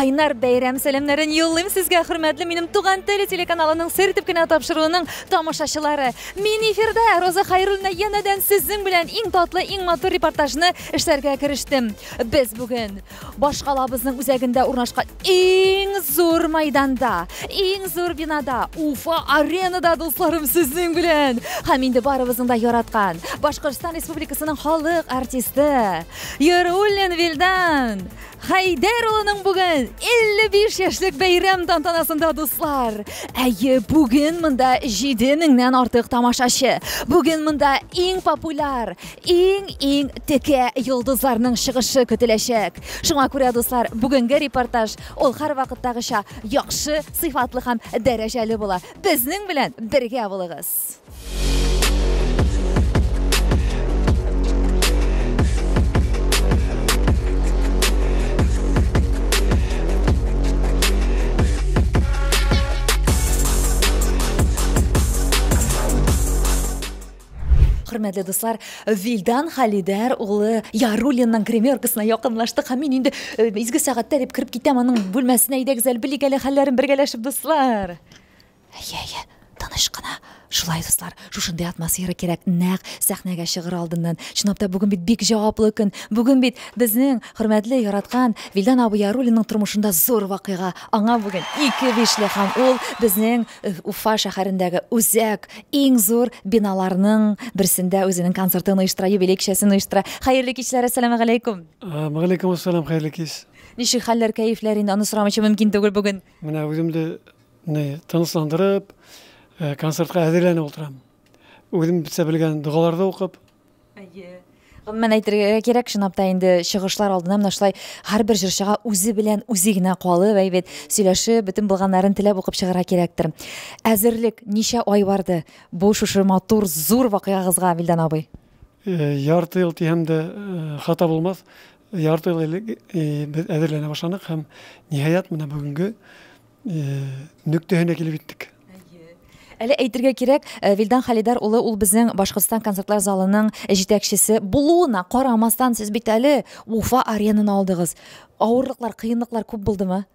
Кайнар бәйрәм сәламнәрен юллыйм сезгә, хөрмәтле минем Туган тел телеканалының сер итеп кенә тапшыруының тамашачылары. Мин эфирда Роза Хайруллина янәдән сезнең белән иң татлы, иң матур репортажны эшләргә керештем. Без бүген башкалабызның үзәгендә урнашкан иң зур майданда, иң зур бинада, Уфа аренада, дусларым, сезнең белән. Һәм инде барыбызның да яраткан Башкортстан Республикасының халык артисты Яруллин Вилдан Хәйдәр улының бүген 55 яшьлек бәйрәм тантанасында, дуслар. Әйе, бүген монда 7 меңнән артык тамашачы. Бүген монда иң популяр, иң-иң текә йолдызларның чыгышы көтеләчәк. Шуңа күрә, дуслар, бүгенге репортаж ул һәрвакыттагыча яхшы, сыйфатлы һәм дәрәҗәле була. Безнең белән бергә булыгыз. Хөрмәтле дуслар, Вилдан Халидәр улы Яруллинның гримеркасына якынлаштык һәм мин инде э, изге сәгатьтә дип кереп китәм аның бүлмәсенә. Әйдәгез әле, белик әле хәлләрен бергәләшеп, дуслар. Әйе, әйе, тыныч кына. Шулай, дуслар, шушындый атмосфера кирәк нәкъ сәхнәгә чыгыр алдыннан. Чынлап та бүген бит бик җаваплы көн. Бүген бит безнең хөрмәтле, яраткан Вилдан абый Яруллинның тормышында зур вакыйга. Аңа бүген ике бишле һәм ул безнең э, Уфа шәһәрендәге үзәк, иң зур биналарның берсендә үзенең концертын оештыра, юбилей кичәсен оештыра. Хәерле кичләр, әссәламү галәйкүм. Вәгаләйкүм ассалам, хәерле кич. Ничек хәлләр, кәефләр инде, аны сорамыйча мөмкин түгел бүген. Менә үзем дә не тынычландырып, э, концертка әзерләнеп утырам. Үзем бетсә белгән догаларда укып. Әйе. Гомумән әйтергә кирәк, чынлап та инде чыгышлар алдыннан менә шулай һәрбер җырчыга үзе белән үзе генә калып, әйбәт сөйләшеп, бөтен булганнарын теләп укып чыгарга кирәктер. Әзерлек ничә ай барды бу шушы матур, зур вакыйгагызга, Вилдан абый? Э, ярты ел дигән дә э, хата булмас. Ярты ел элек без әзерләнә башладык һәм ниһаять менә бүгенге нөктәһенә килеп җиттек. Әле әйтергә кирәк, э, Вилдан Халидар улы ул безнең Башкортстан концертлар залының җитәкчесе булуына карамастан, сез бит әле Уфа аренаны алдыгыз. Авырлыклар, кыенлыклар күп булдымы?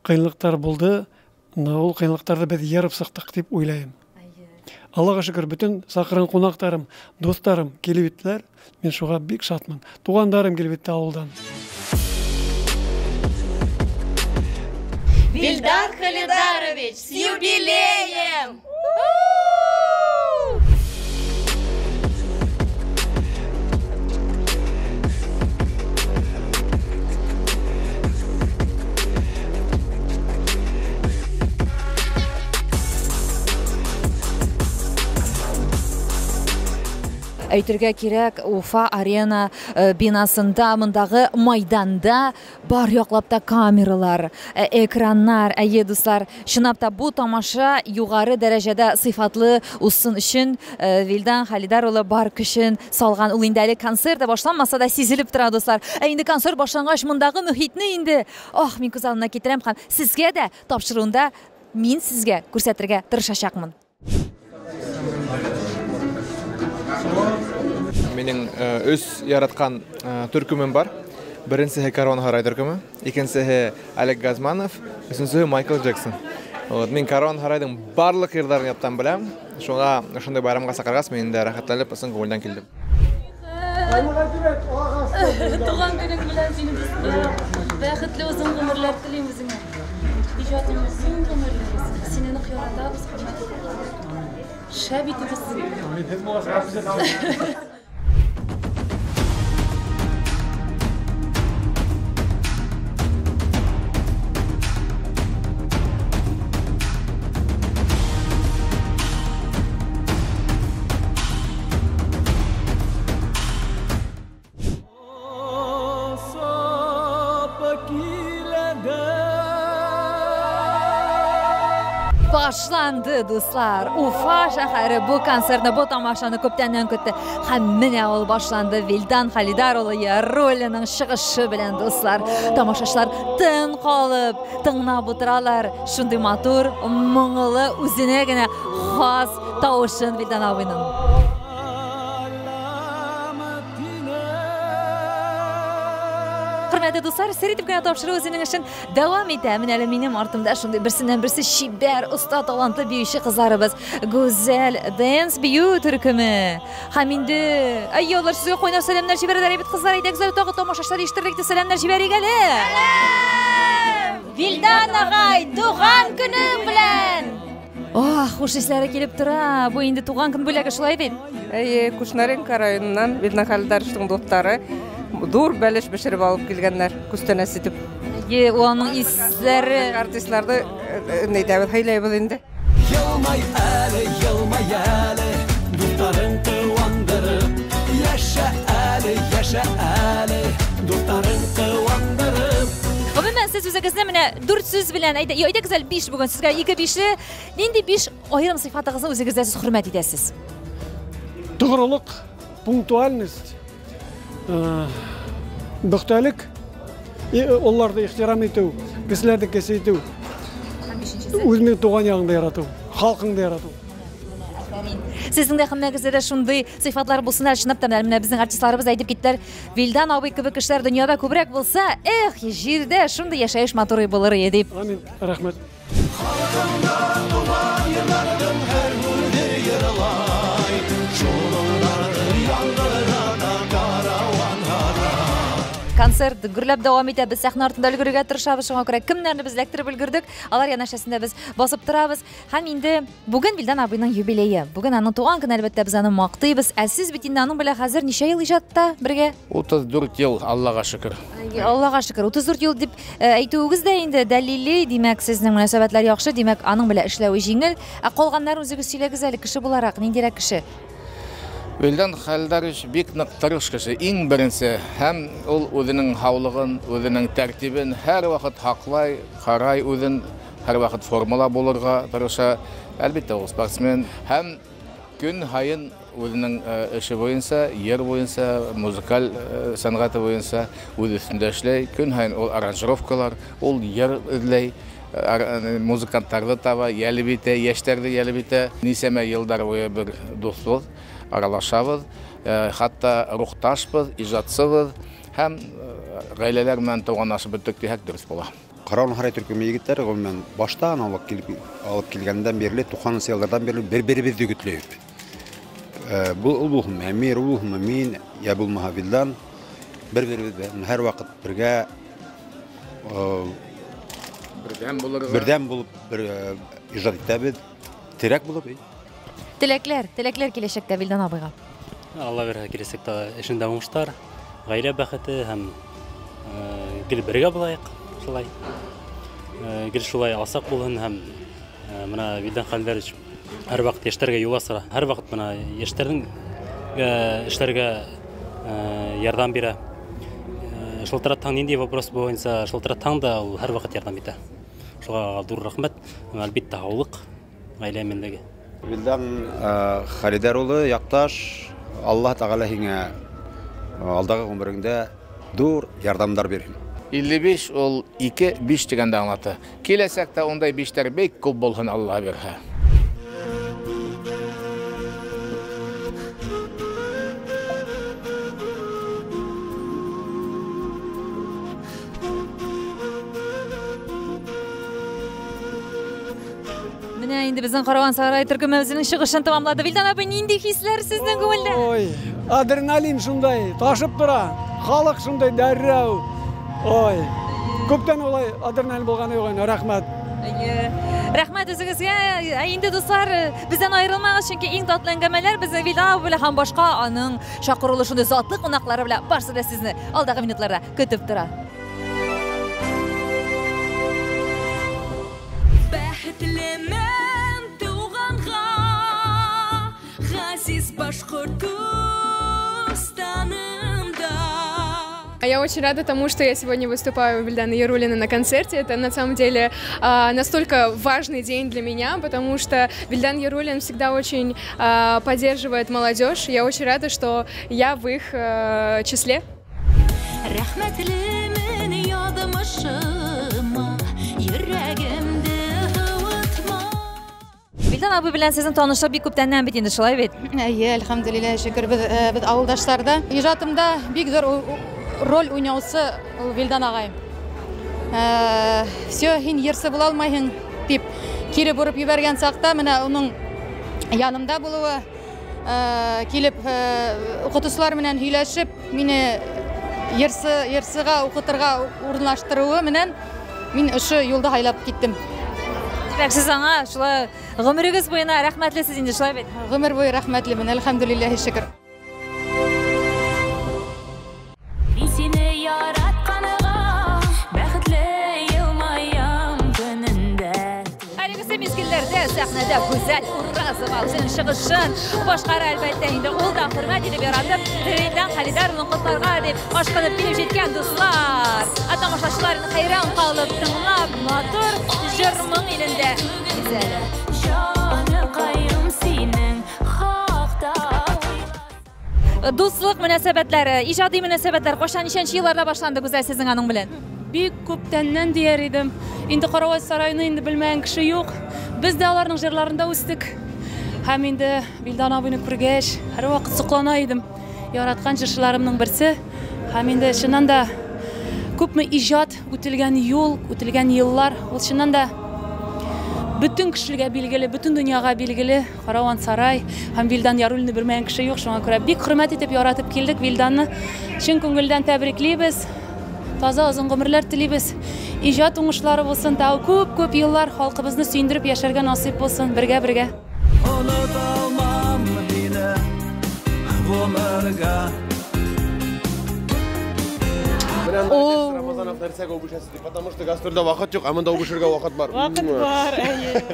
Кыенлыклар булды, но ул кыенлыкларны без ерып чыктык дип уйлыйм. Аллага шөкер, бөтен сакырган кунакларым, дусларым килеп җиттеләр. Мин шуга бик шатмын. Туганнарым килеп җитте авылдан. Вильдан Халидарович, с юбилеем! Әйтергә кирәк, Уфа арена э, бинасында, мондагы майданда бар яклап та камералар, э, экраннар. Әйе, дуслар, чынлап та бу тамаша югары дәрәҗәдә сыйфатлы узсын өчен э, Вилдан Халидар улы бар көчен салган. Ул инде әле концерт та башланмаса да сизелеп тора, дуслар. Ә инде концерт башлангач, мондагы мөхитне инде, ах, мин күз алдына китерәм һәм сезгә дә тапшыруында мин сезгә күрсәтергә тырышачакмын. Минем э, өч яраткан э, төркемем бар. Беренчесе Карван Һарай төркеме, икенчесе Олег Газманов, өченчесе Майкл Джексон. Вот, мин Карван Һарайның барлык йырларын яттан беләм. Шуңа шундый байрамга чакыргач, мин дә рәхәтләнеп, ысын күңелдән килдем. Туган көнең белән сине, дустым. Бәхетле озын гомерләр телим үзеңә. Иҗатың озын гомерле булсын. Сине нык яратабыз, хөрмәт итәбез. Шәп итеп үссен. Башланды, дуслар. Уфа шәһәре бу концертны, бу тамашаны күптәннән көтте. Һәм менә ул башланды. Вилдан Халидар улы Яруллинның чыгышы белән, дуслар. Тамашачылар тын калып, тыңлап утыралар. Шундый матур, моңлы, үзенә генә хас тавышын Вилдан абыйның. Хөрмәтле дуслар, сер итеп кенә тапшыру үзенең эшен дәвам итә. Менә әле минем артымда шундый берсеннән-берсе чибәр, оста, талантлы биюче кызларыбыз. Гүзәл Дэнс бию төркеме. Һәм инде, әйе, алар сезгә кайнар сәламнәр җибәрәләр бит, кызлар. Әйдәгез әле тагы тамашачылар ишетерлек итеп сәламнәр җибәрик әле. Сәлам! Вилдан агай, туган көнең белән! Ох, хуш исләре килеп тора. Бу инде туган көн бүләге шулай бит? Әйе, Кушнаренко районыннан Вилдан Хәлидаровичның дуслары зур бәлеш пешереп алып килгәннәр, күчтәнәч итеп. Әйе, ул аның исләре. Артистларны әйтәбез, һәйләйбез инде. Елмай әле, елмай әле, дусларың куандырып, яшә әле, яшә әле, дусларың куандырып. Гомумән, сез үзегезне менә 4 сүз белән әйдә, әйдәгез әле 5 бүген сезгә 2 бишле. Нинди 5 аерым сыйфатыгызны үзегездә сез хөрмәт итәсез? Тугрылык, пунктуальность, бөхтәлек, оларны ихтирам итү, кешеләрне кеше итү. Үзеңнең туган ягыңды ярату, халкыңды ярату. Сезнең дә һәммәгездә дә шундый сыйфатлар булсын әле, чынлап та менә безнең артистларыбыз әйтеп киттеләр, Вилдан абый кебек кешеләр дөньяда күбрәк булса, эх, җирдә шундый яшәеш матур булыр иде дип. Амин, рәхмәт. Халкымда туган елларның һәр бүре йырлай, шул яңгырата караван һарай. Концерт гөрләп дәвам итә, без сәхнә артында өлгерергә тырышабыз, шуңа күрә кемнәрне без эләктереп өлгердек, алар янәшәсендә без басып торабыз. Һәм инде бүген Вилдан абыйның юбилее. Бүген аның туган көне, әлбәттә, без аны мактыйбыз. Ә сез бит инде аның белән хәзер ничә ел иҗатта бергә? 34 ел, Аллага шөкер. Аллага шөкер. 34 ел дип әйтүегез дә инде дәлилли, димәк, сезнең мөнәсәбәтләр яхшы, димәк, аның белән эшләве җиңел. Ә калганнарын үзегез сөйләгез әле, кеше буларак, ниндирәк кеше? Вилдан Хәлидарович бик нык тырыш кеше, иң беренче, һәм ул үзенең һаулыгын, үзенең тәртибен һәрвакыт һаклай, карай үзен, һәрвакыт формала булырга тырыша. Әлбәттә, ул спортсмен һәм көн һайын үзенең эше буенча, йыр буенча, музыкаль сәнгате буенча үз өстендә эшләй. Көн һайын ул аранжировкалар, ул йыр эзләй, музыкантларны таба, ялып итә, яшьләрне ялып итә. Нисәмә еллар буе бер дуслык аралашабыз, хәтта рухташбыз, иҗатсыбыз һәм гаиләләр белән туганлашып беттек дисәк дөрес була. Каравон һарай төркеме егетләре гомумән баштан алып килгәндән бирле, 90 еллардан бирле бер-беребезне үгетләйбез. Бу ул булһын Әмир, ул булһын мин, я булмаһа Вилдан, бер-беребез белән һәрвакыт бергә бердәм булырга, бердәм булып бер иҗат итәбез, терәк булып. Теләкләр, теләкләр киләчәктә Вилдан абыйга. Алла бирһә, киләчәктә эшендә уңышлар, гаилә бәхете һәм гел бергә булайык, шулай. Гел шулай алсак булсын һәм менә Вилдан Хәлидарович һәрвакыт яшьләргә юл ача, һәрвакыт менә яшьләрнең эшләргә ярдәм бирә. Шылтыратсаң нинди вопрос буенча шылтыратсаң да ул һәрвакыт ярдәм итә. Шуңа зур рәхмәт. Әлбәттә, һаулык, гаилә иминлеге. Вилдан Хәлидар улы якташ, Аллаһ Тәгалә һиңә алдагы гомереңдә зур ярдәмнәр бирһен. 55 ул 2 5 дигәндә аңлата. Киләчәктә ундай бишләр бик күп булһын, Аллаһ бирһә. Менә инде безнең Каравон сарай төркеме үзенең чыгышын тәмамлады. Вилдан абый, нинди хисләр сезнең күңелдә? Ой, адреналин шундай, ташып тора. Халык шундай дәррәү. Ой, күптән улай адреналин булганы юк инде, рәхмәт. Рәхмәт үзегезгә. Ә инде дуслар, бездән аерылмагыз, чөнки иң татлы әңгәмәләр безнең Вилдан абый белән һәм башка аның чакырулы шундый затлы кунаклары белән барсы да сезне алдагы минутларда көтеп тора. Бәхетлемен туганга, газиз Башкортостанымда. Я очень рада тому, что я сегодня выступаю у Вильдана Яруллина на концерте. Это на самом деле настолько важный день для меня, потому что Вильдан Яруллин всегда очень поддерживает молодежь. Я очень рада, что я в их числе. Рәхмәтлемен язмышыма, йөрәгемде һавытма. Вилдан абый белән сезнең танышлык бик күптәннән бит инде, шулай бит? Әйе, әлхәмдүлилләһ, шөкер, без авылдашларда. Иҗатымда бик зур роль уйнаучы ул Вилдан агай. Все, һин йырсы була алмайһың дип кире борып җибәргән чакта менә уның янымда булуы, килеп укытучылар белән һөйләшеп, мине йырсыга укытырга урынлаштыруы менән мин ошо юлды һайлап киттем. Димәк, сез аңа шулай гомерегез буена рәхмәтлесез инде, шулай бит? Гомер буе рәхмәтлемен, әлхәмдүлилләһи шөкер. Мин сине яратканга бәхетле елмаям көнендә. Әлеге мизгелләрдә сәхнәдә Гүзәл Уразова үзенең чыгышын башкара, әлбәттә инде. Ул да хөрмәт итеп яратып, Вилдан Халидаровны котларга дип ашкынып килеп җиткән дуслар. Ә тамашачылар хәйран калып тыңлап, матур җыр-моң илендә гизәләр. Җаныкаем синең хакта. Дуслык мөнәсәбәтләре, иҗади мөнәсәбәтләр кайчан, ничәнче елларда башланды, Гүзәл, сезнең аның белән? Бик күптәннән дияр идем. Инде Каравай сарайны инде белмәгән кеше юк. Без дә аларның җырларында үстек. Һәм инде Вилдан абыйны күргәч, һәрвакыт соклана идем. Яраткан җырчыларымның берсе. Һәм инде чыннан да күпме иҗат үтелгән юл, үтелгән еллар, ул чыннан да бөтен кешеләргә билгеле, бөтен дөньяга билгеле Караван сарай һәм Вилдан Яруллинны белмәгән кеше юк. Шуңа күрә бик хөрмәт итеп яратып килдек Вилданны. Чын күңелдән тәбриклибез. Таза озын гомерләр телибез. Иҗат уңышлары булсын, тагы күп-күп еллар халкыбызны сөендереп яшәргә насыйп булсын, бергә-бергә. Оныталмам һине гомергә. Рамазанов нәрсәгә үбешәсез дип, потому что гастрольдә вакыт юк, ә монда үбешергә вакыт бар. Вакыт бар, әйе.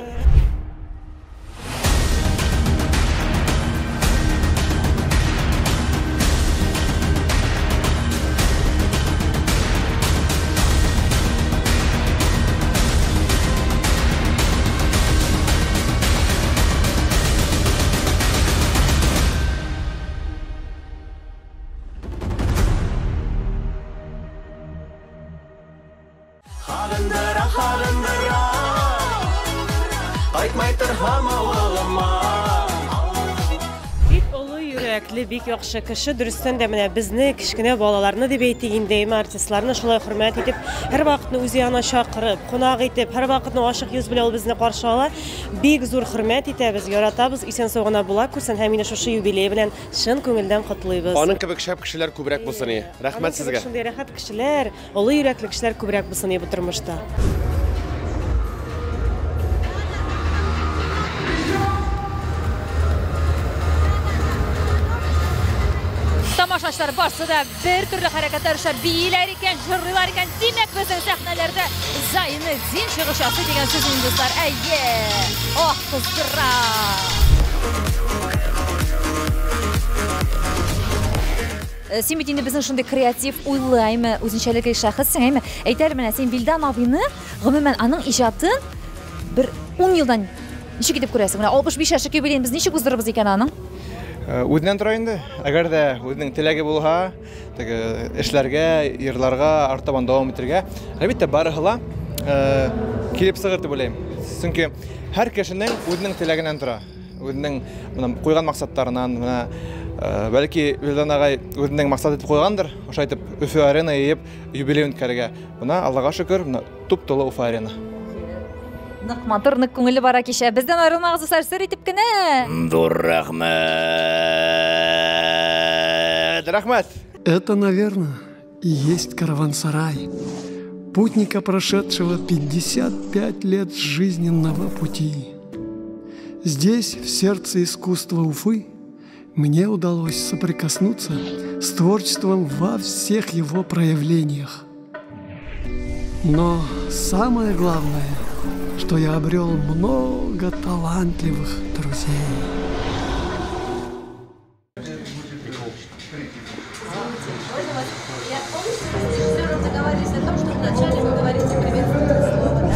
Бик яхшы кеше, дөрестән дә менә безне, кечкенә балаларны дип әйтик инде, артистларны шулай хөрмәт итеп, һәр вакытны үзе янына чакырып, кунак итеп, һәр вакытны ачык йөз белән ул безне каршы ала. Бик зур хөрмәт итәбез, яратабыз, исән-сау гына була күрсен һәм инде шушы юбилей белән чын күңелдән котлыйбыз. Аның кебек шәп кешеләр күбрәк булсын ие. Рәхмәт сезгә. Шундый рәхәт кешеләр, олы йөрәкле кешеләр күбрәк булсын ие бу тормышта. Тамашачылар барсы да бер төрле хәрәкәтләр эшләп бииләр икән, җырлыйлар икән. Димәк, безнең сәхнәләрдә Зайнетдин чыгыш ясый дигән сүз инде, дуслар. Әйе! Ох, кыздыра! Син бит инде безнең шундый креатив, уйлы, әйме, үзенчәлекле шәхессең, әйме. Әйт әле менә, син Вилдан абыйны, гомумән, аның иҗатын бер 10 елдан ничек итеп күрәсең? Менә 65 яшьлек юбилеен без ничек уздырырбыз икән аның? Үзеннән тора инде. Әгәр дә үзенең теләге булһа, теге эшләргә, йырларга артабан дәвам итәргә, әлбәттә, барыһы ла килеп чыгыр дип уйлыйм. Чөнки һәр кешенең үзенең теләгеннән тора. Үзенең менә куйган максатларыннан, менә бәлки Вилдан агай үзенең максат итеп куйгандыр, ошай итеп Уфа арена йыйып юбилей үткәрергә. Менә Аллага шөкер, менә туп-тулы Уфа арена. Нык матур, нык күңелле бара кичә. Бездән аерылмагыз, дуслар, сер итеп кенә. Зур рәхмәт. Рәхмәт. Это, наверное, и есть караван-сарай путника, прошедшего 55 лет жизненного пути. Здесь, в сердце искусства Уфы, мне удалось соприкоснуться с творчеством во всех его проявлениях. Но самое главное, что я обрел много талантливых друзей. Я помню, что мы с режиссером договаривались о том, что вначале вы говорите приветственное слово, да?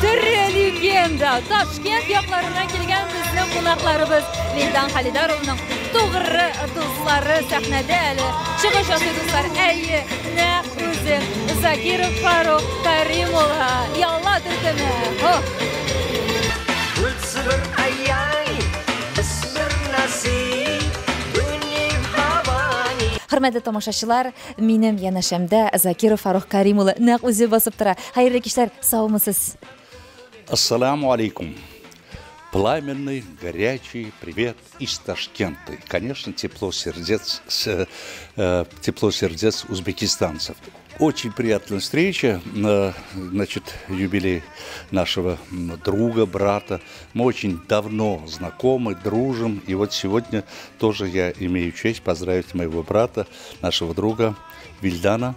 Тере легенда! Ташкент якларыннан килгән безнең кунакларыбыз Вилдан Халидаровның тугры дуслары сәхнәдә әле чыгыш ясый, дуслар. Әйе, нәкъ үзе Закиров Фарух Карим улы. Ялла төркеме. Хөрмәтле тамашачылар, минем янәшәмдә Закиров Фарух Карим улы нәкъ үзе басып тора. Хәерле кичләр, саумысыз? Ассаламу алейкум. Пламенный, горячий привет из Ташкента. И, конечно, тепло сердец узбекистанцев. Очень приятная встреча, значит, юбилей нашего друга, брата. Мы очень давно знакомы, дружим. И вот сегодня тоже я имею честь поздравить моего брата, нашего друга Вильдана.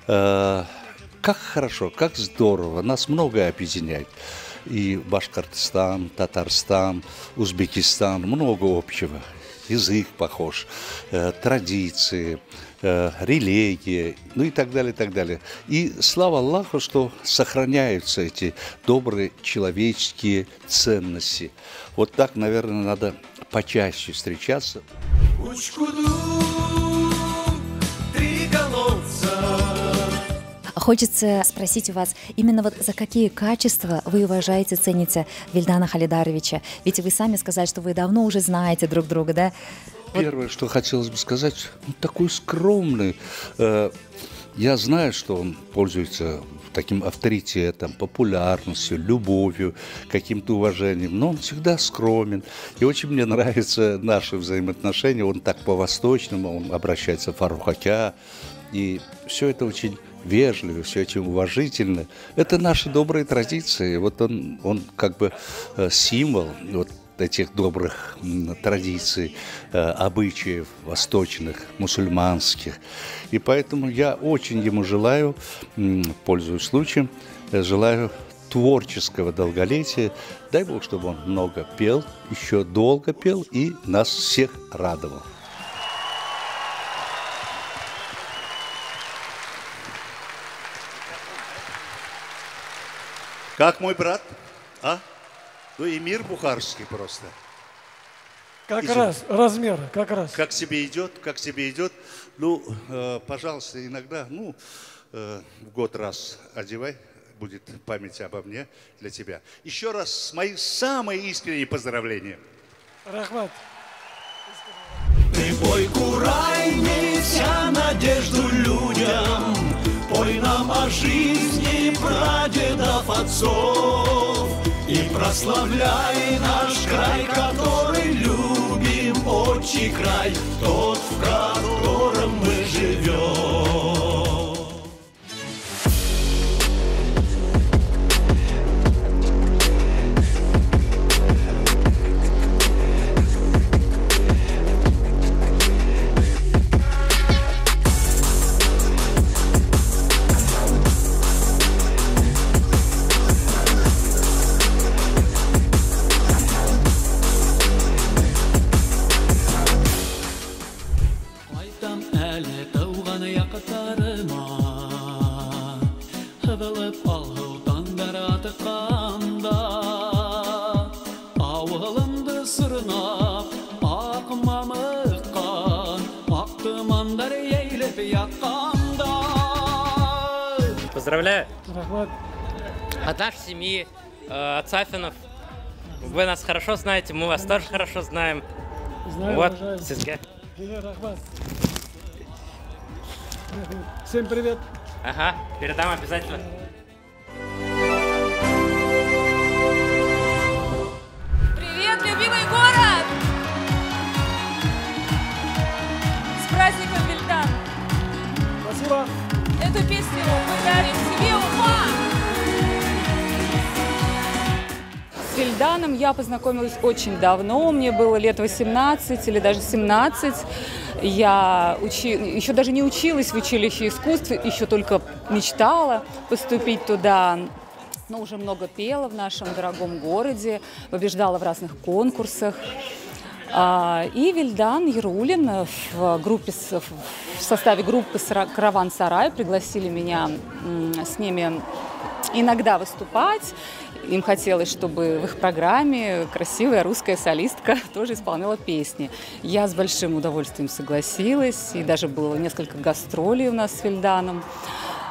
Как хорошо, как здорово, нас многое объединяет. И Башкортостан, Татарстан, Узбекистан, много общего. Язык похож, традиции, религия, ну и так далее, и так далее. И слава Аллаху, что сохраняются эти добрые человеческие ценности. Вот так, наверное, надо почаще встречаться. Хочется спросить у вас, именно вот за какие качества вы уважаете, цените Вильдана Халидаровича? Ведь вы сами сказали, что вы давно уже знаете друг друга, да? Первое, что хотелось бы сказать, он такой скромный. Я знаю, что он пользуется таким авторитетом, популярностью, любовью, каким-то уважением, но он всегда скромен. И очень мне нравятся наши взаимоотношения. Он так по-восточному, он обращается в Фарух ака. И все это очень вежливо, все очень уважительно. Это наши добрые традиции. Вот он как бы символ вот этих добрых традиций, обычаев восточных, мусульманских. И поэтому я очень ему желаю, пользуясь случаем, желаю творческого долголетия. Дай Бог, чтобы он много пел, еще долго пел и нас всех радовал. Как мой брат, а? Ну и мир бухарский просто. Как раз, размер, как раз. Как себе идет, как себе идет. Ну, пожалуйста, иногда, ну, в год раз одевай, будет память обо мне для тебя. Еще раз мои самые искренние поздравления. Рахмат. Ты пой, курай, неся надежду людям, пой нам о жизни прадедов отцов и прославляй наш край, который любим, отчий край, тот, в котором мы живем. Поздравляю. От нашей семьи, от Сафинов. Вы нас хорошо знаете, мы вас тоже хорошо знаем. Знаю, вот, уважаю. Сезгә. Всем привет. Ага, передам обязательно. Привет, любимый город! С праздником, Вильдан! Спасибо! Эту песню мы дарим тебе, Уфа! С Вильданом я познакомилась очень давно, мне было лет 18 или даже 17. Я еще даже не училась в училище искусств, еще только мечтала поступить туда. Но уже много пела в нашем дорогом городе, побеждала в разных конкурсах. И Вильдан Яруллин в составе группы «Караван Сарай» пригласили меня с ними иногда выступать. Им хотелось, чтобы в их программе красивая русская солистка тоже исполняла песни. Я с большим удовольствием согласилась, и даже было несколько гастролей у нас с Вильданом.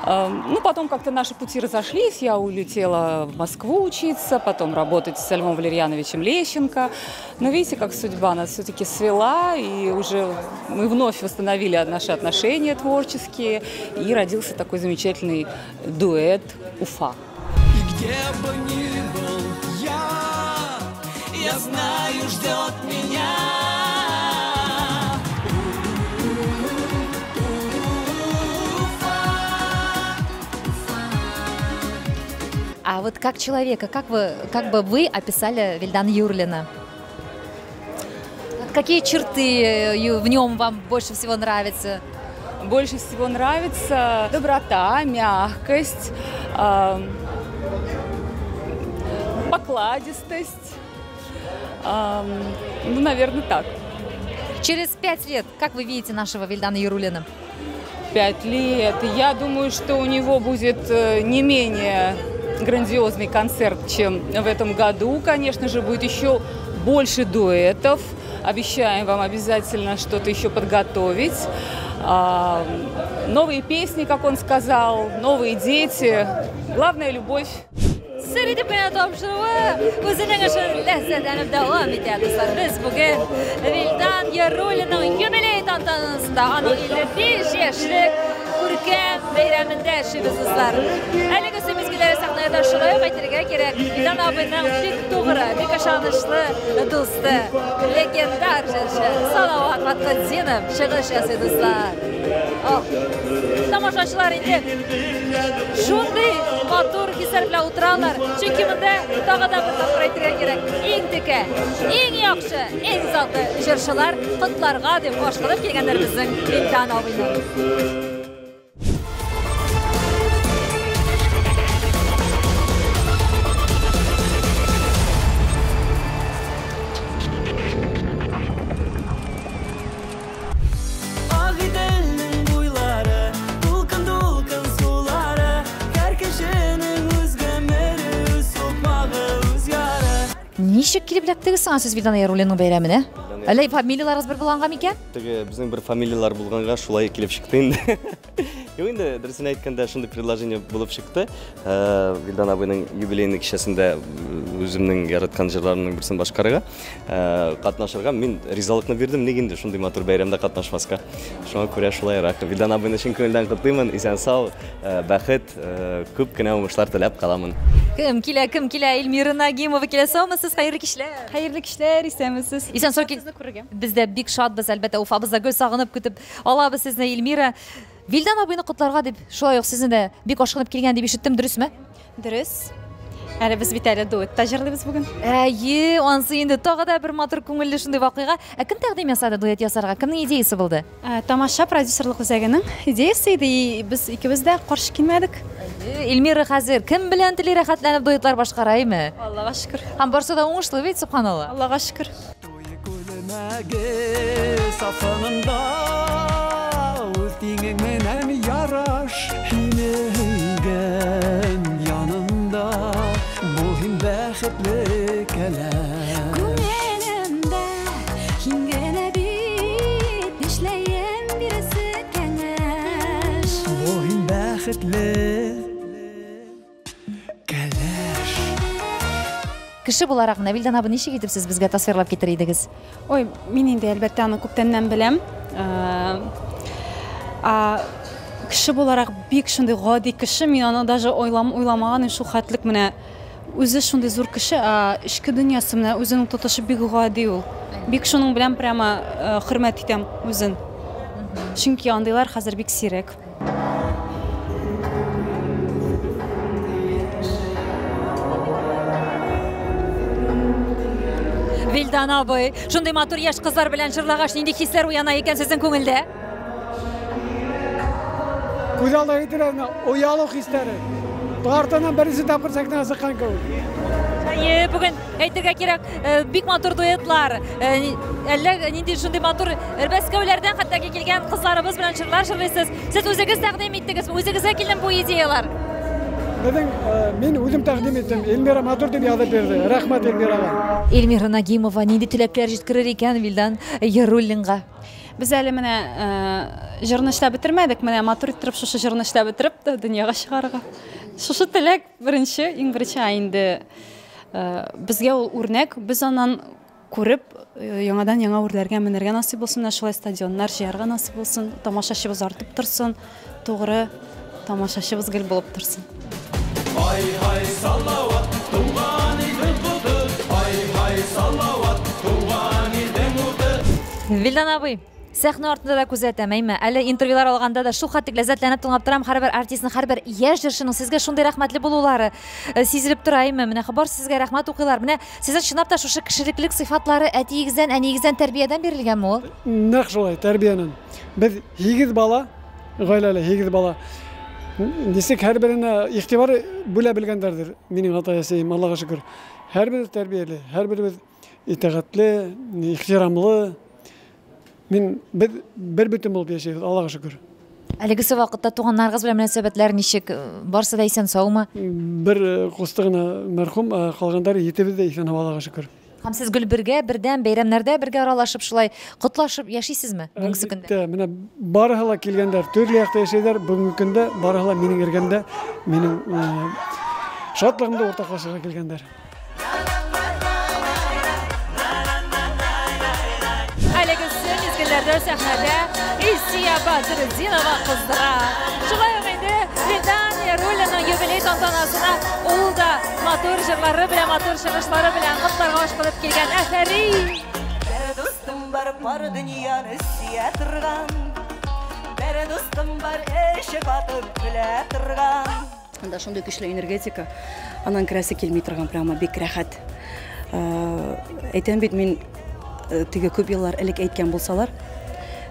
Ну, потом как-то наши пути разошлись, я улетела в Москву учиться, потом работать с Львом Валерьяновичем Лещенко. Но видите, как судьба нас все-таки свела, и уже мы вновь восстановили наши отношения творческие, и родился такой замечательный дуэт «Уфа». И где бы ни был я знаю, ждет меня. А вот как человека, как бы вы описали Вильдана Яруллина? Какие черты в нем вам больше всего нравятся? Больше всего нравится доброта, мягкость, покладистость. Ну, наверное, так. Через 5 лет, как вы видите нашего Вильдана Яруллина? 5 лет. Я думаю, что у него будет не менее грандиозный концерт, чем в этом году. Конечно же, будет еще больше дуэтов. Обещаем вам обязательно что-то еще подготовить. Новые песни, как он сказал, новые дети. Главное – любовь. Сер итеп кенә тапшыруы үзенең эшен ләззәтләнеп дәвам итә, дуслар. Без бүген Вильдан Яруллиның юбилей тантанасында, аның 55 яшьлек күркәм бәйрәмендә эшлибез, дуслар. Әлеге сүз мизгелләре сәхнәдә шулай ук әйтергә кирәк. Вильдан абыйның бик тугры, бик ышанычлы дусты, легендар җырчы Салават Фәтхетдинов чыгыш ясый, дуслар. Тамашачылар инде шундый матур хисләр белән утыралар. Чөнки монда тагы да бер тапкыр әйтергә кирәк. Иң текә, иң яхшы, иң затлы җырчылар котларга дип ашкынып килгәннәр безнең Вильдан абыйны. Ничек килеп эләктегез соң сез Вильдан Яруллиның бәйрәменә? Әллә фамилияларыгыз бер булганга микән? Теге безнең бер фамилиялар булганга шулай килеп чыкты инде. Юк инде, дөресен әйткәндә, шундый предложение булып чыкты. Вильдан абыйның юбилейный кичәсендә үземнең яраткан җырларымның берсен башкарырга, катнашырга мин ризалыкны бирдем. Ник инде шундый матур бәйрәмдә катнашмаска? Шуңа күрә шулайрак. Вильдан абыйны чын күңелдән котлыймын. Исән-сау, бәхет, күп кенә уңышлар теләп каламын. Кем килә, кем килә? Эльмира Нагимова килә. Саумысыз, хәерле кичләр. Хәерле кичләр, исәнмесез. Исән-сау кил. Без дә бик шатбыз, әлбәттә, Уфабызда гел сагынып көтеп алабыз сезне, Эльмира. Вильдан абыйны котларга дип, шулай ук сезне дә бик ашкынып килгән дип ишеттем, дөресме? Дөрес. Әле без бит әле дуэтта җырлыйбыз бүген. Әйе, ансы инде тагы да бер матур күңелле шундый вакыйга. Ә кем тәкъдим ясады дуэт ясарга? Кемнең идеясы булды? Тамаша продюсерлык үзәгенең идеясы иде, и без икебез дә каршы килмәдек. Эльмира хәзер кем белән тели рәхәтләнеп дуэтлар башкара, әйме? Аллага шөкер. Һәм барсы да уңышлы бит, субханалла. Аллага шөкер. Сафынында үз тиңең менән яраш, һине һөйгән янымда бул һин бәхетле кәләш. Күңелемдә һин генә бит, нишләем бирәсе кәңәш. Бул һин бәхетле кәләш. Кеше буларак Вильдан абый ничек итеп сез безгә тасвирлап китерер идегез? Ой, мин инде әлбәттә аны күптәннән беләм. Кеше буларак бик шундый гади кеше, мин аны даже уйламаган шул хәтлек менә үзе шундый зур кеше, ә эчке дөньясы менә үзенең тотышы бик гади ул. Бик шуның белән прямо хөрмәт итәм үзен. Чөнки андыйлар хәзер бик сирәк. Вильдан абый, шундый матур яшь кызлар белән җырлагач, нинди хисләр уяна икән сезнең күңелдә? Күз алдына китерә, оялу хисләре. Тартынан беренче тапкыр сәхнәгә чыккан кебек. Әйе, бүген әйтергә кирәк, бик матур дуэтлар. Әллә нинди шундый матур Мәскәүләрдән хәтта килгән кызларыбыз белән җырлар җырлыйсыз. Сез үзегез тәкъдим иттегезме? Үзегезгә килдеме бу идеялар? Безнең мин үзем тәкъдим иттем. Эльмира матур дип язып бирде. Рәхмәт Эльмирага. Эльмира Нагимова нинди теләкләр җиткерер икән Вилдан Яруллинга? Без әле менә җырны эшләп бетермәдек, менә матур иттереп шушы җырны эшләп бетереп тә дөньяга чыгарырга. Шушы теләк беренче, иң беренче, ә инде безгә ул үрнәк, без аннан күреп, яңадан яңа үрләргә менәргә насыйп булсын, менә шулай стадионнар җыярга насыйп булсын, тамашачыбыз артып торсын, тугры тамашачыбыз гел булып торсын. Ай-һай, Салават, туган илнең коты, Ай-һай, Салават, туган илнең уты. Вилдан абый, сәхнә артында да күзәтәм, әйме? Әле интервьюлар алганда да шул хәтлек ләззәтләнеп тыңлап торам, һәрбер артистның, һәрбер яшь җырчының сезгә шундый рәхмәтле булулары э, сизелеп тора, әйме? Менә бар сезгә рәхмәт укыйлар. Менә сезнең чынлап та шушы кешелеклек сыйфатлары әтиегездән, әниегездән тәрбиядән бирелгәнме ул? Нәкъ шулай, тәрбиянең. Без һигез бала, гаиләле һигез бала. Ничек һәрберенә игътибар бүлә белгәндәрдер минем ата-әсәем, Аллага шөкер. Һәрберебез тәрбияле, һәрберебез итагатьле, ихтирамлы. Мин без бер бөтен булып яшибез, Аллага шөкер. Әлегесе вакытта туганнарыгыз белән мөнәсәбәтләр ничек? Барсы да исән-саумы? Бер э, кусты гына мәрхүм, ә калгандары етебез дә исән, Аллага шөкер. Һәм сез гел бергә, бердәм, бәйрәмнәрдә бергә аралашып, шулай котлашып яшисезме бүгенге көндә? Әлбәттә, менә барыһы ла килгәндәр, төрле якта яшәйләр, бүгенге көндә барыһы ла минем эргәмдә, минем э, шатлыгымда уртаклашырга килгәндәр. Әлегесе мизгелләрдә сәхнәдә Илсия Бадретдинова кыздыра. Шулай ук инде Вилдан Яруллинның юбилей тантанасына ул да матур җырлары белән, матур чыгышлары белән котларга ашкынып килгән. Афәрин! Бер дустым бар, бар дөньяны сөя торган. Бер дустым бар, эче катып көлә торган. Анда шундый көчле энергетика, аннан керәсе килми торган, прямо бик рәхәт. Әйтәм бит, мин теге күп еллар элек әйткән булсалар,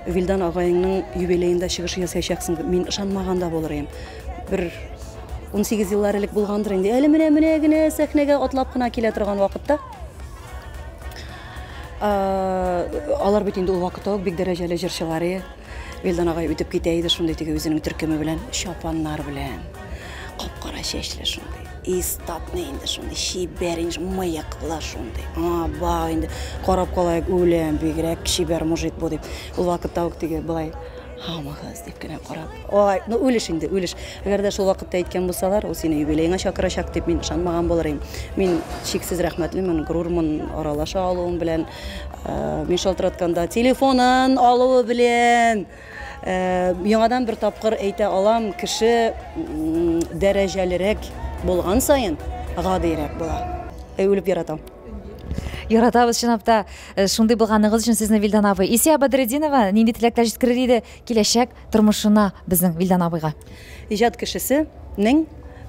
Вилдан агаеңның юбилеенда чыгыш ясаячаксың дип, мин ышанмаган да булыр идем. Бер 18 еллар элек булгандыр инде. Әле менә менә генә сәхнәгә атлап кына килә торган вакытта. Алар бит инде ул вакытта ук бик дәрәҗәле җырчылар иде. Вилдан агай үтеп китә иде шундый теге үзенең төркеме белән, чапаннар белән. Кап-кара чәчле шундый. И статный инде шундый, чибәр инде, мыеклы шундый. А, ба инде карап калайык, үләм, бигрәк чибәр мужик бу дип. Ул вакытта ук теге былай һаумыгыз дип кенә карап. Ой, ну үлеш инде, үлеш. Әгәр дә шул вакытта әйткән булсалар, ул сине юбилееңа чакырачак дип мин ышанмаган булыр идем. Мин чиксез рәхмәтлемен, горур-мын аралаша алуым белән. Мин шалтыратканда телефонын алуы белән яңадан бер тапкыр әйтә алам, кеше дәрәҗәлерәк булган саен гадиерәк була. Үлеп яратам. Яратабыз чынлап та шундый булганыгыз өчен сезне, Вилдан абый. Исия Бадретдинова нинди теләкләр җиткерер иде киләчәк тормышына безнең Вилдан абыйга? Иҗат кешесенең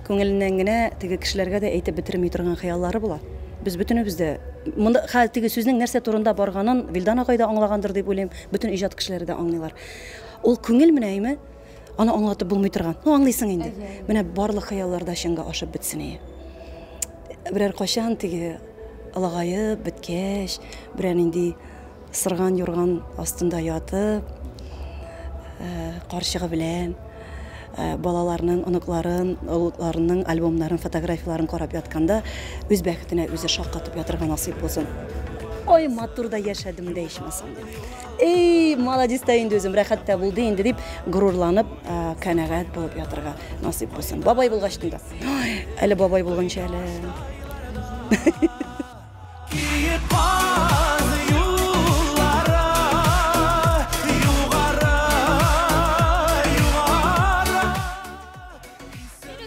күңеленнән генә теге кешеләргә дә әйтеп бетерми торган хыяллары була. Без бөтенебез дә монда хәзер теге сүзнең нәрсә турында барганын Вилдан агай да аңлагандыр дип уйлыйм, бөтен иҗат кешеләре дә аңлыйлар. Ул күңел менә әйме, аны аңлатып булмый торган. Ну, аңлыйсың инде. Менә барлык хыяллар да чынга ашып бетсен ие. Берәр кайчан теге олыгаеп беткәч, берәр нинди Сырган юрган астында ятып, карчыгы белән балаларының, оныкларын, олыларының альбомнарын, фотографияләрен карап ятканда, үз бәхетенә үзе шаккатып ятырга насыйп булсын. Ой, матур да яшәдем дә ичмасам дип. Эй, молодец та инде үзем, рәхәт тә булды инде дип, горурланып, канәгать булып ятырга насыйп булсын. Бабай булгач та. Әле бабай булганчы әле.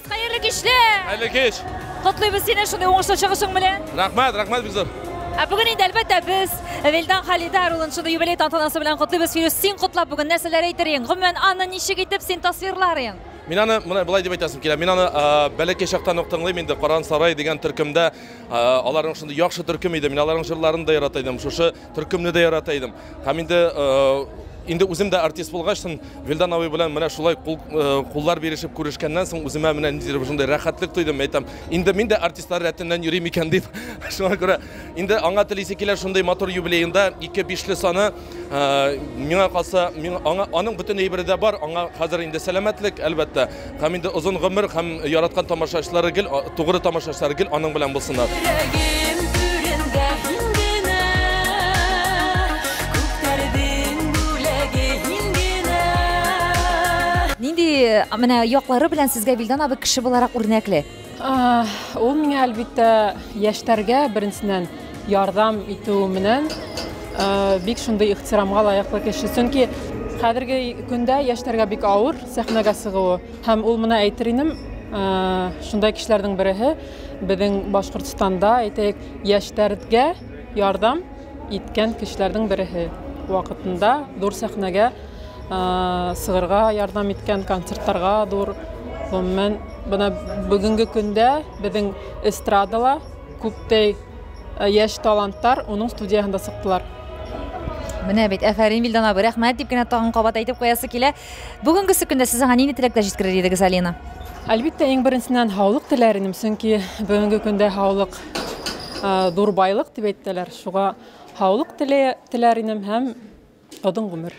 Хәерле кичләр! Хәерле кич! Котлыйбыз сине шундый уңышлы чыгышың белән. Рәхмәт, рәхмәт бик зур. Ә бүген инде әлбәттә без Вилдан Халидар улын шундый юбилей тантанасы белән котлыйбыз. Фирүз, син котлап бүген нәрсәләр әйтер идең? Гомумән, аны ничек итеп син тасвирлар идең? Мин аны менә болай дип әйтәсем килә. Мин аны бәләкәй чактан ук тыңлыйм инде. Каран сарай дигән төркемдә аларның шундый яхшы төркем иде. Мин аларның җырларын да ярата идем. Шушы төркемне дә ярата идем. Һәм инде Инде үзем дә артист булгач, Вилдан абый белән менә шулай кул, куллар бирешеп күрешкәннән соң үземә менә ниндидер шундый рәхәтлек тойдым. Әйтәм, инде мин дә артистлар рәтеннән йөрим икән дип. Шуңа күрә инде аңа телисе килә шундый матур юбилеенда ике бишле саны миңа калса, миңа, аңа, аның бөтен әйбере дә бар. Аңа хәзер инде сәламәтлек, әлбәттә, һәм инде озын гомер һәм яраткан тамашачылары гел, тугры тамашачылары гел аның белән булсыннар. Йөрәгем түрендә һин генә, күктәрдең бүләге һин генә. Нинди менә яклары белән сезгә Вилдан абый кеше буларак үрнәкле? Ул миңа, әлбиттә, яшьләргә беренчедән ярдәм итүе менән бик шундый ихтирамга лаеклы кеше. Чөнки хәзерге көндә яшьләргә бик авыр сәхнәгә чыгуы. Һәм ул менә әйтер инем, шундай кешеләрнең береһе безнең Башкортстанда, әйтәйек, яшьләргә ярдәм иткән кешеләрнең береһе. Вакытында зур сәхнәгә сыгырга ярдәм иткән, концертларга зур, гомумән, менә бүгенге көндә безнең эстрадала күптәй яшь талантлар уның студиясендә чыктылар. Менә бит, әфәрин, Вилдан абый, рәхмәт дип кенә тагын кабат әйтеп куясы килә. Бүгенгесе көндә сез аңа нинди теләкләр җиткерер идегез, Алина? Әлбиттә, иң беренчедән һаулык теләр идем, чөнки бүгенге көндә һаулык зур байлык дип әйттеләр. Шуңа һаулык теләр идем һәм озын гомер.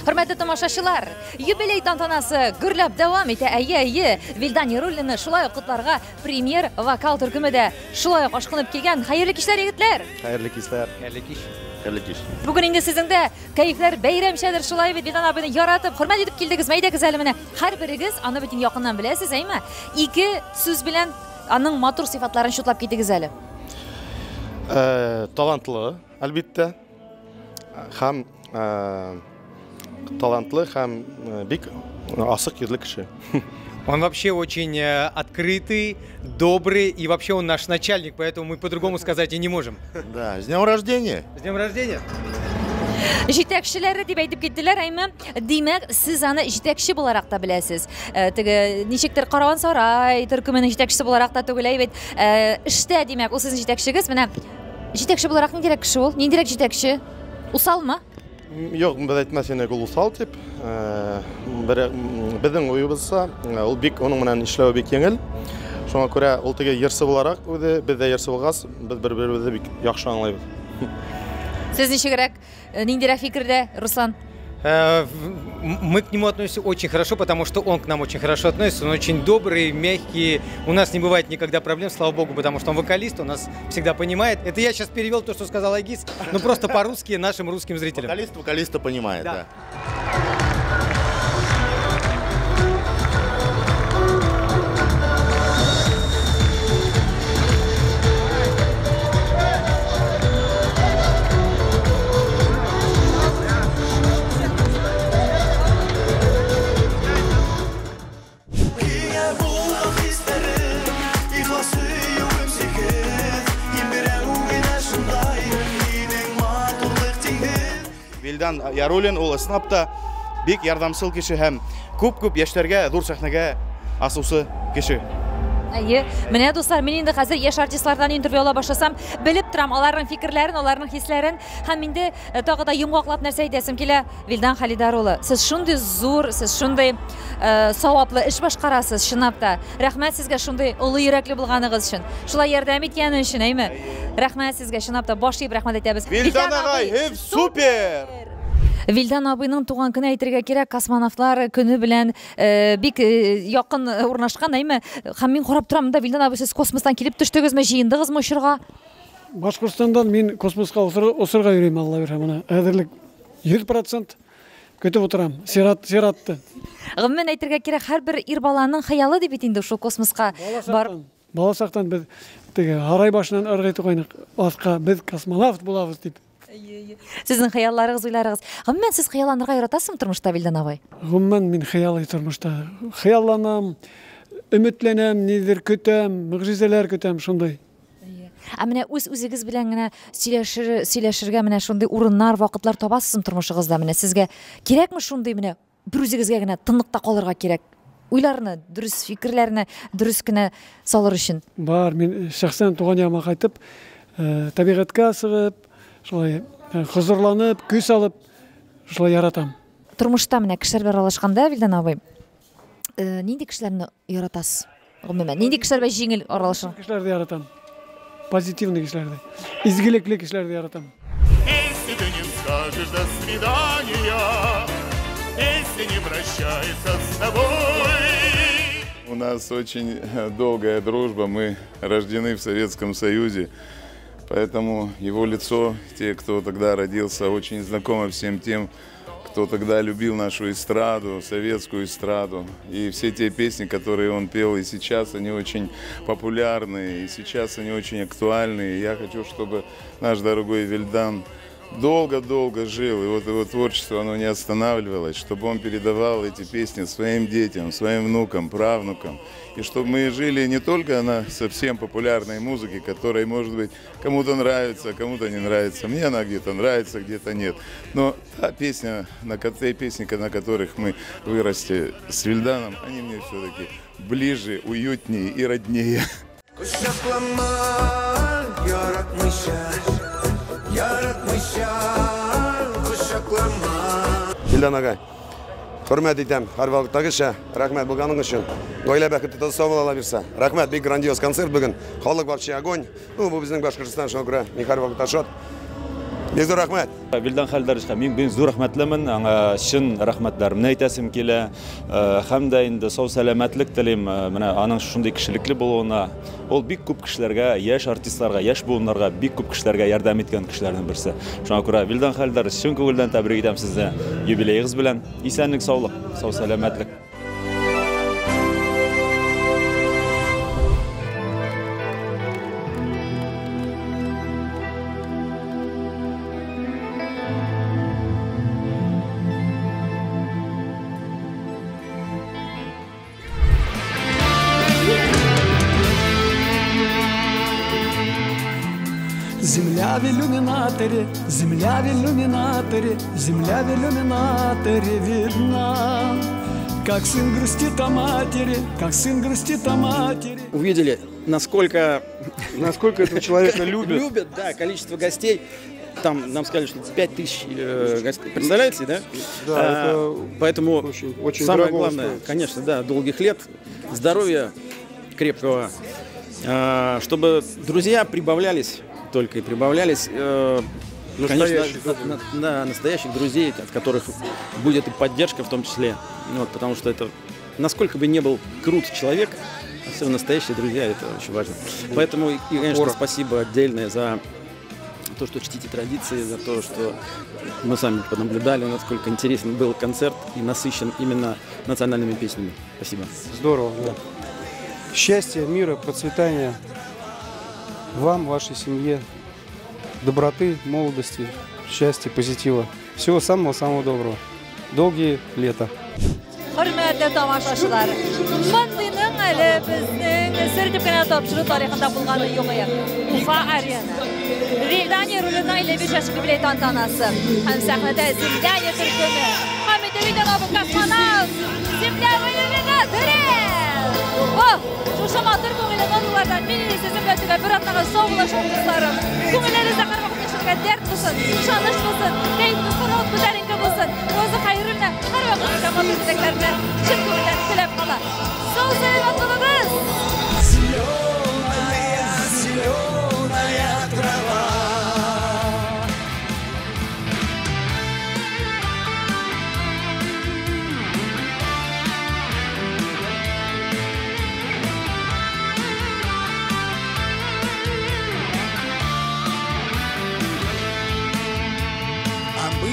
Хөрмәтле тамашачылар, юбилей тантанасы гөрләп дәвам итә. Әйе, әйе, Вилдан Яруллинны шулай ук котларга премьер вокал төркеме дә шулай ук ашкынып килгән. Хәерле кичләр, егетләр! Хәерле кичләр. Хәерле кич. Хәерле кич. Бүген инде сезнең дә кәефләр бәйрәмчәдер, шулай бит, Вилдан абыйны яратып, хөрмәт итеп килдегез. Әйдәгез әле менә һәрберегез аны бит инде якыннан беләсез, әйме? Ике сүз белән аның матур сыйфатларын чутлап китегез әле. Талантлы, әлбиттә, һәм талантлы һәм бик асык йөзле кеше. Он вообще очень открытый, добрый, и вообще он наш начальник, поэтому мы по-другому сказать и не можем. Да, с днем рождения! С днем рождения! Җитәкчеләре дип әйтеп киттеләр, әйме? Димәк, сез аны җитәкче буларак та беләсез. Теге ничектер Караван сарай төркеменең җитәкчесе буларак та түгел, әй бит. Эштә, димәк, ул сезнең җитәкчегез. Менә җитәкче буларак ниндирәк кеше ул? Ниндирәк җитәкче? Усалмы? Юк, без әйтмәс идек ул усал дип. Безнең уебызча, ул бик аның белән эшләү бик җиңел. Шуңа күрә ул теге йырчы буларак үзе, без дә йырчы булгач, без бер-беребезне бик яхшы аңлыйбыз. Сез ничегрәк, ниндирәк фикердә, Руслан? Мы к нему относимся очень хорошо, потому что он к нам очень хорошо относится. Он очень добрый, мягкий. У нас не бывает никогда проблем, слава богу, потому что он вокалист, он нас всегда понимает. Это я щас перевел то, что сказал Айгиз, но просто по-русски нашим русским зрителям. Вокалист вокалиста понимает, Да. да. Вилдан Яруллин ул ысынлап та бик ярдәмчел кеше һәм күп-күп яшьләргә зур сәхнәгә асусы кеше. Әйе, менә дуслар, мин инде хәзер яшь артистлардан интервью ала башласам, белеп торам аларның фикерләрен, аларның хисләрен һәм инде тагы да йомгаклап нәрсә әйтәсем килә. Вилдан Халидар улы, сез шундый зур, сез шундый саваплы эш башкарасыз, чынлап та. Рәхмәт сезгә шундый олы йөрәкле булганыгыз өчен, шулай ярдәм иткән өчен, әйме? Рәхмәт сезгә, чынлап та баш иеп рәхмәт әйтәбез. Вилдан агай, һеп супер! Вилдан абыйның туган көне әйтергә кирәк, космонавтлар көне белән бик якын урнашкан, әйме? Һәм мин карап торам да, Вилдан абый, сез космостан килеп төштегезме, җыендыгызмы очырга? Башкортстандан мин космоска осырга йөрим, Алла бирһә, менә әзерлек 100% көтеп утырам, сиратты. Гомумән әйтергә кирәк, һәрбер ир баланың хыялы дип бит инде шул космоска бар. Бала чактан без теге һарай башыннан ыргый торгайнык, аска без космонавт булабыз дип. Сезнең хыялларыгыз, уйларыгыз. Гомумән, сез хыялланырга яратасызмы тормышта, Вилдан абый? Гомумән, мин хыялый тормышта. Хыялланам, өметләнәм, нидер көтәм, могҗизалар көтәм, шундый. Ә менә үз-үзегез белән генә сөйләшергә менә шундый урыннар, вакытлар табасызмы тормышыгызда? Менә сезгә кирәкме шундый менә бер үзегезгә генә тынлыкта калырга кирәк? уйларны, дөрес фикерләрне дөрес кенә салыр өчен? Бар, мин шәхсән туган ягыма кайтып, табигатькә чыгып, шулай хозурланып, көй салып, шулай яратам. Тормышта менә кешеләр белән аралашканда, Вилдан абый, нинди кешеләрне яратасыз? Гомумән, нинди кешеләр белән җиңел аралашырга? Кешеләрне яратам. Позитивный кешеләрне, изгелекле кешеләрне яратам. Если ты не скажешь до свидания, если не прощается с тобой. У нас очень долгая дружба, мы рождены в Советском Союзе, поэтому его лицо, те, кто тогда родился, очень знакомо всем тем, кто тогда любил нашу эстраду, советскую эстраду. И все те песни, которые он пел, и сейчас они очень популярны, и сейчас они очень актуальны. И я хочу, чтобы наш дорогой Вильдан долго-долго жил, и вот его творчество, оно не останавливалось, чтобы он передавал эти песни своим детям, своим внукам, правнукам. И чтобы мы жили не только на совсем популярной музыке, которая, может быть, кому-то нравится, кому-то не нравится. Мне она где-то нравится, где-то нет. Но та песня, те песни, на которых мы выросли с Вильданом, они мне все-таки ближе, уютнее и роднее. Вилдан агай, хөрмәт итәм, һәрвакыттагыча, рәхмәт булганың өчен. Гаилә бәхете тотса була бирсә. Рәхмәт, бик грандиоз концерт бүген. Халык вообще огонь. Ну, бу безнең Башкортстан, шуңа күрә мин һәрвакытта шат. Бик зур рәхмәт. Вилдан Хәлдаровичка мин бик зур рәхмәтлемен, аңа чын рәхмәтләремне әйтәсем килә. Һәм дә инде сау сәламәтлек телим. Менә аның шундый кешелекле булуына, ул бик күп кешеләргә, яшь артистларга, яшь буыннарга бик күп кешеләргә ярдәм иткән кешеләрнең берсе. Шуңа күрә Вилдан Хәлдарович, чын күңелдән тәбрик итәм сезне юбилеегыз белән. Исәнлек, саулык, сау сәламәтлек. Земля в иллюминаторе, земля в иллюминаторе, земля в иллюминаторе видна. Как сын грустит о матери, как сын грустит о матери. Увидели, насколько... Насколько этого человека любят. Любят, да, количество гостей. Там нам сказали, что 5000 гостей. Представляете, да? Да, это поэтому очень, очень самое дорого главное, стоит. Конечно, да, долгих лет, здоровья крепкого, чтобы друзья прибавлялись. Только и прибавлялись, конечно, да, настоящих друзей, от которых будет и поддержка в том числе. Вот, потому что это, насколько бы ни был крут человек, все равно настоящие друзья, это очень важно. Поэтому, и, конечно, спасибо отдельное за то, что чтите традиции, за то, что мы сами понаблюдали, насколько интересен был концерт и насыщен именно национальными песнями. Спасибо. Здорово, да. Счастья, мира, процветания вам, вашей семье, доброты, молодости, счастья, позитива. Всего самого-самого доброго. Долгие лета. Хөрмәтле тамашачылар, мондыйның әле безнең сер дип кенә тапшыру тарихында булганы юк иде. Уфа арена. Вилдан Яруллина 55 яшьлек юбилей тантанасы. Һәм сәхнәдә Земля төркеме. Һәм инде Вилдан абый космонавт. Земля в иллюминаторе. О, шушы матур күңелле ноталардан мин инде сезнең белән төгәл бер атнага сау булашам, дусларым. Күңелләрегездә һәрвакыт яшәргә дәрт булсын, ышаныч булсын, кәефегез һәрвакыт күтәренке булсын. Роза Хәйруллина һәрвакыт сезгә матур теләкләрне чын күңелдән теләп кала. Сау сәламәт булыгыз! Зеленая, зеленая трава.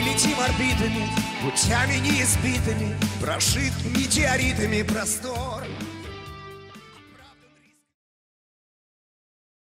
Летим орбитами, путями неизбитыми, прошит метеоритами простор.